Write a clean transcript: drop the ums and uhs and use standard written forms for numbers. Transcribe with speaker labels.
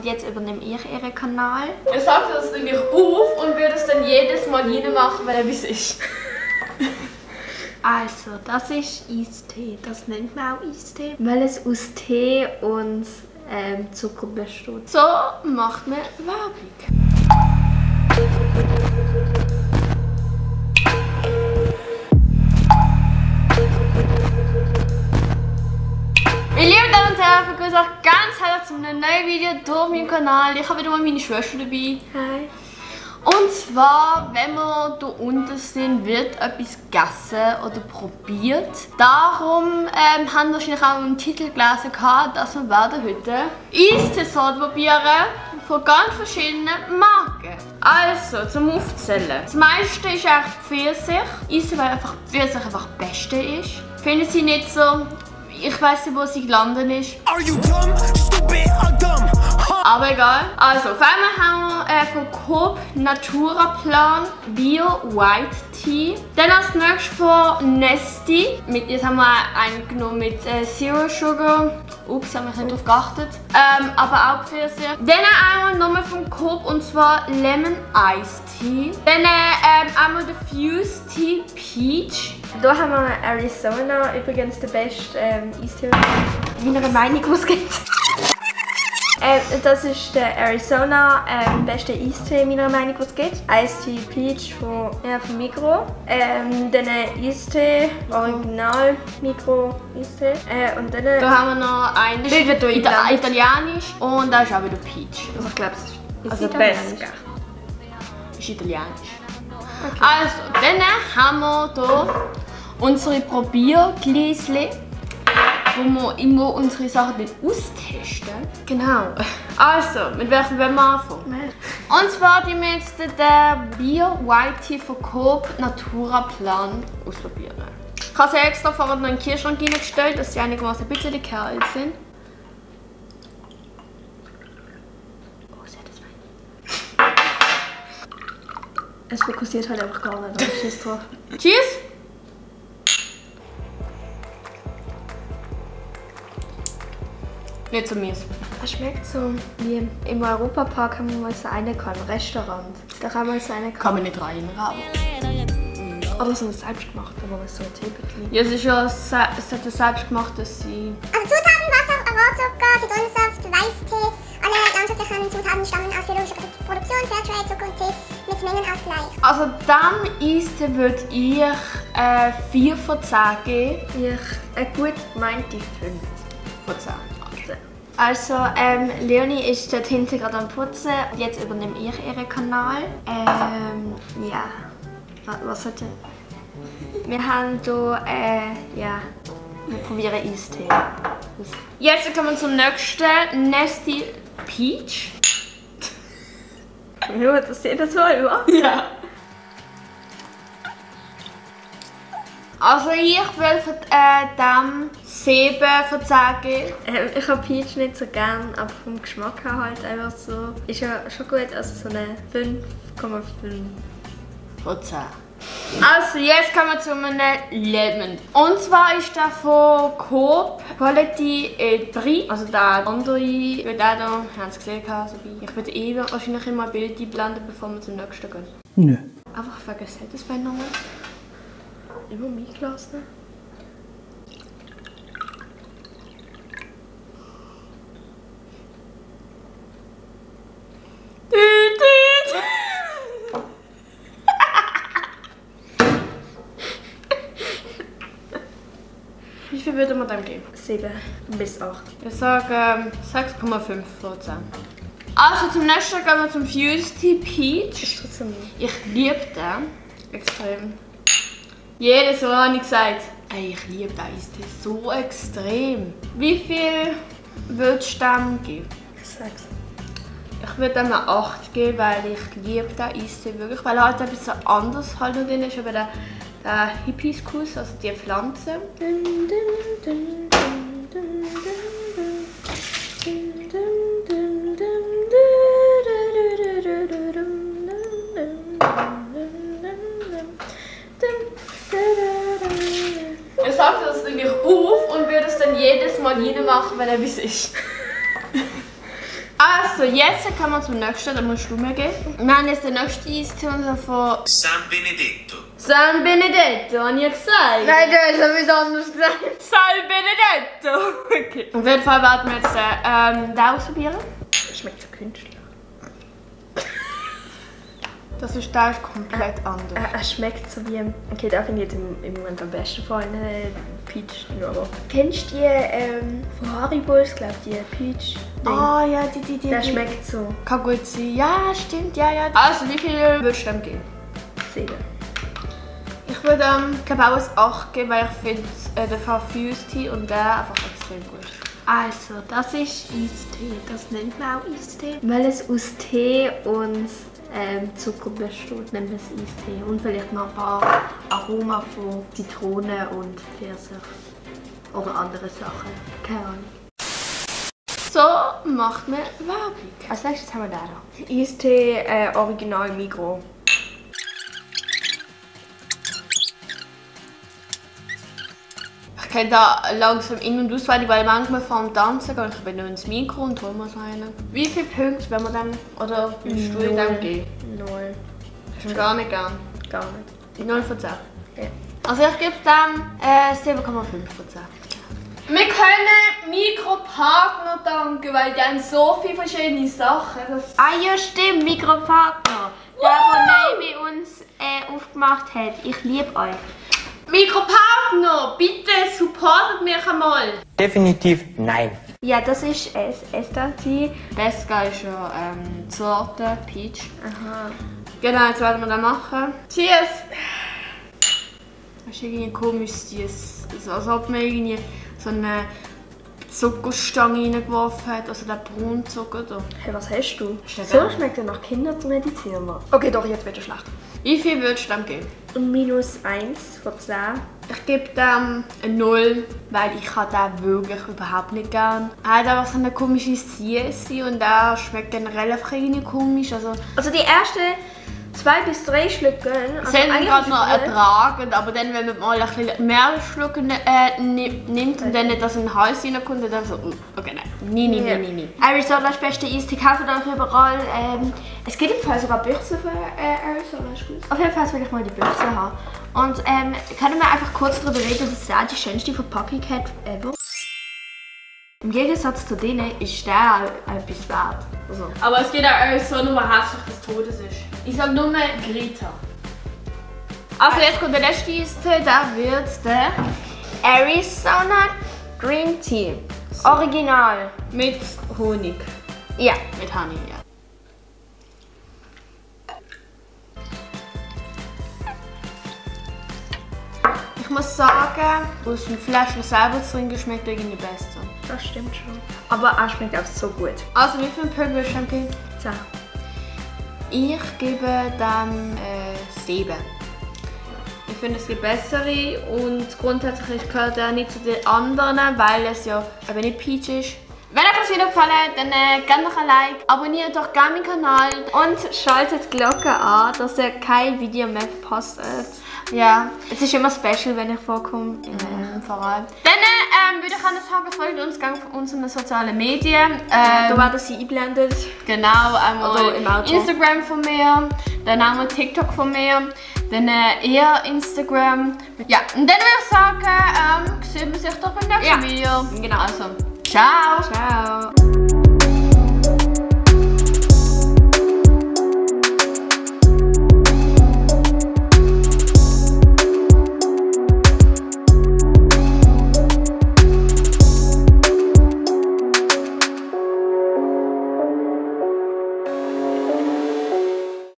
Speaker 1: Jetzt übernehme ich ihren Kanal.
Speaker 2: Er sagt das nämlich auf und würde es dann jedes Mal reinmachen, wenn er bis ist.
Speaker 1: Also, das ist Eistee. Das nennt man auch Eistee, weil es aus Tee und Zucker besteht.
Speaker 2: So macht man Werbung. Meine lieben Damen und Herren, ich begrüße euch ganz herzlich zu einem neuen Video hier auf meinem Kanal. Ich habe wieder mal meine Schwester dabei.
Speaker 1: Hi.
Speaker 2: Und zwar, wenn wir hier unten sind, wird etwas gegessen oder probiert. Darum haben wir wahrscheinlich auch im Titel gelesen, dass wir werden heute Eistee-Sorten probieren von ganz verschiedenen Marken. Also, zum Aufzählen. Das meiste ist eigentlich Pfirsich. Eistee, weil einfach Pfirsich einfach das Beste ist. Finden Sie nicht so... Ich weiss nicht, wo sie gelandet ist. Aber egal. Also, auf einmal haben wir von Coop Naturaplan Bio White Tea. Dann als nächstes von Nesti. Jetzt haben wir einen genommen mit Zero Sugar. Ups, haben wir nicht darauf geachtet. Aber auch Pfirsich. Dann einmal nochmal von Coop und zwar Lemon Ice Tea. Dann einmal der Fuse Tea Peach.
Speaker 1: Hier haben wir Arizona, übrigens der beste Eistee, meiner Meinung nach, es gibt. Das ist der Arizona, beste Eistee meiner Meinung nach, es gibt. Ice Tea Peach von Migros. Dann Eistee, Original Migros Eistee. Und dann...
Speaker 2: Da haben wir noch einen italienisch und da ist auch wieder Peach.
Speaker 1: Also ich glaube, es ist
Speaker 2: Also
Speaker 1: italienisch.
Speaker 2: Pesca. Ist italienisch.
Speaker 1: Okay.
Speaker 2: Also, dann haben wir hier unsere Probiergläschen, wo wir immer unsere Sachen dann austesten. Genau. Also, mit welchem wollen wir anfangen? Und zwar die wir jetzt den Bio White Tea von Coop Naturaplan ausprobieren. Ich habe sie extra vorher noch in den Kühlschrank reingestellt, dass sie einigermaßen ein bisschen kalt sind.
Speaker 1: Es fokussiert halt einfach gar nicht, aber Schiss drauf.
Speaker 2: Cheers! Nicht so mies.
Speaker 1: Es schmeckt so wie im Europapark haben wir mal so einen gehabt, ein Restaurant. Da haben wir so einen
Speaker 2: Kann
Speaker 1: gehabt.
Speaker 2: man nicht reinraben.
Speaker 1: Oder so ein selbstgemacht, aber so ein Teebetli.
Speaker 2: Ja, es ist ja es hat ein selbstgemachtes Sein.
Speaker 3: Also Zutaten, Wasser, Aromzucker, Zitronensaft, Weißtee. Alle landwirtschaftlichen Zutaten stammen aus biologischer Produktion, Fairtrade, Zucker und Tee mit Mengenausgleich.
Speaker 2: Also dem Eistee würde ich 4 von 10 geben.
Speaker 1: Ich gut meinte 5
Speaker 2: von 10.
Speaker 1: Also, Leonie ist dort hinten gerade am Putzen. Jetzt übernehme ich ihren Kanal. Ja. Was hat er? Wir haben hier, ja, wir probieren Eistee.
Speaker 2: Jetzt kommen wir zum nächsten, Nesti Peach.
Speaker 1: Ja, das sieht das mal, oder?
Speaker 2: Ja. Also ich will von dem 7 von 10 geben.
Speaker 1: Ich habe Peach nicht so gern, aber vom Geschmack her halt einfach so. Ist ja schon gut, also so eine 5,5.
Speaker 2: Von 10. Also jetzt kommen wir zu einem Lemon. Und zwar ist der von Coop Quality et Prix. Also der andere, der da, haben Sie gesehen, so wie. Ich würde wahrscheinlich immer ein Bild einblenden, bevor wir zum nächsten gehen.
Speaker 4: Nö.
Speaker 2: Einfach vergessen, das wäre nochmal.
Speaker 1: Immer mein Glas, ne?
Speaker 2: Wie viel würde man dem geben?
Speaker 1: 7 bis 8.
Speaker 2: Ich sage 6,5 von 10. Also zum nächsten gehen wir zum Fuse Tea Peach.
Speaker 1: Ist trotzdem nicht.
Speaker 2: Ich liebe den extrem. Jedes Mal habe ich gesagt, ey, ich liebe den Eistee so extrem. Wie viel würdest du dem geben?
Speaker 1: 6.
Speaker 2: Ich würde dem eine 8 geben, weil ich liebe den Eistee wirklich. Weil er halt ein bisschen anders halt noch drin ist, aber der Hibiskus, also die Pflanze. Er sagt das nämlich auf und würde es dann jedes Mal reinmachen, wenn er bis ist. Also, Also jetzt kommen wir zum nächsten, da musst du mir geben. Wir haben jetzt den nächsten Eistee von
Speaker 4: San Benedetto.
Speaker 2: San Benedetto, habe ich gesagt?
Speaker 1: Nein, du hast etwas anderes gesagt.
Speaker 2: San Benedetto! Okay. Auf jeden Fall werden wir jetzt den ausprobieren.
Speaker 1: Schmeckt so künstlich.
Speaker 2: Das ist komplett anders.
Speaker 1: Er schmeckt so wie... Okay, da finde ich jetzt im Moment am besten von Peach. Aber kennst du die von Haribo, ich glaube die Peach?
Speaker 2: Ah ja, die.
Speaker 1: Der schmeckt so.
Speaker 2: Kann gut sein. Ja, stimmt, ja. Also, wie viel würdest du dem geben?
Speaker 1: 7.
Speaker 2: Ich würde glaube auch ein 8 geben, weil ich finde den Fafuse-Tee und der einfach extrem gut.
Speaker 1: Also, das ist Eistee. Das nennt man auch Eistee. Weil es aus Tee und Zucker besteht, nennt man es Eistee. Und vielleicht noch ein paar Aroma von Zitrone und Pfirsich. Oder andere Sachen. Keine Ahnung.
Speaker 2: So macht man Werbung.
Speaker 1: Als nächstes haben wir den hier. Eistee Original Migros.
Speaker 2: Ich kenne da langsam in- und auswendig, weil ich manchmal vor dem Tanzen gehe. Ich bin nur ins Mikro und hole mir so einen. Wie viele Punkte wenn man dem, oder willst du in dem geben?
Speaker 1: 0.
Speaker 2: Hast du gar nicht gern?
Speaker 1: Gar nicht.
Speaker 2: 0 von 10?
Speaker 1: Ja.
Speaker 2: Also ich gebe dem 7,5 von 10. Wir können Mikropartner danken, weil die haben so viele verschiedene Sachen.
Speaker 1: Ja, stimmt, Mikropartner. Der Naomi uns aufgemacht hat. Ich liebe euch.
Speaker 2: Mikropartner, bitte supportet mich einmal.
Speaker 5: Definitiv nein.
Speaker 1: Ja, das ist Esta-Tee.
Speaker 2: Beska ist ja die Sorte Peach.
Speaker 1: Aha.
Speaker 2: Genau, jetzt werden wir das machen. Cheers! Das ist irgendwie komisch, als ob man irgendwie so eine Zuckerstange reingeworfen hat, also der Braunzucker da.
Speaker 1: Hey, was hast du?
Speaker 2: der
Speaker 1: So
Speaker 2: geil?
Speaker 1: schmeckt er nach Kindermedizin. Okay, doch, jetzt wird er schlecht.
Speaker 2: Wie viel würdest du dem geben?
Speaker 1: -1 von 10.
Speaker 2: Ich gebe dem eine 0, weil ich habe den wirklich überhaupt nicht gern. Er hat einfach so eine komische Süße und er schmeckt generell einfach irgendwie komisch. Also
Speaker 1: Also die ersten 2 bis 3 Schlücke.
Speaker 2: sie haben gerade noch ertragen, aber dann, wenn man mal ein bisschen mehr Schlucke nimmt und dann nicht das in den Hals reinkommt, dann so, okay, nein. Nie.
Speaker 1: Arizona ist beste Eistee, kauft euch überall. Es gibt im Fall sogar Büchse für Arizona, ist gut. Auf jeden Fall will ich mal die Büchse haben. Und können wir einfach kurz darüber reden, dass es die schönste Verpackung hat ever. Im Gegensatz zu denen ist der auch etwas wert. Also.
Speaker 2: Aber es geht auch so nur hässlich des Todes ist. Ich sage nur Greta. Also jetzt kommt der letzte Eistee, der wird der
Speaker 1: Arizona Green Tea. Original.
Speaker 2: mit Honig.
Speaker 1: Ja.
Speaker 2: Mit Honey, ja. Ich muss sagen, aus dem Fläschchen selber zu trinken schmeckt irgendwie besser.
Speaker 1: Das stimmt schon. Aber er schmeckt auch so gut.
Speaker 2: Also wie viele Punkte würdest du ihm geben?
Speaker 1: 10.
Speaker 2: Ich gebe dem 7. Ich finde, es gibt bessere und grundsätzlich gehört er nicht zu den anderen, weil es ja eben nicht Peach ist. Wenn euch das Video gefallen hat, dann gebt noch ein Like, abonniert doch gerne meinen Kanal.
Speaker 1: Und schaltet die Glocke an, dass ihr kein Video mehr verpasst.
Speaker 2: Ja,
Speaker 1: Es ist immer special, wenn ich vorkomme.
Speaker 2: vor allem. Dann würde ich auch sagen, folgt uns gerne auf unseren sozialen Medien.
Speaker 1: Da werden sie eingeblendet.
Speaker 2: Genau, einmal
Speaker 1: Oder im Auto.
Speaker 2: Instagram von mir, dann einmal TikTok von mir, dann eher Instagram. Ja, und dann würde ich sagen, sehen wir sich doch beim nächsten Video.
Speaker 1: Genau.
Speaker 2: Also, ciao!
Speaker 1: Ciao.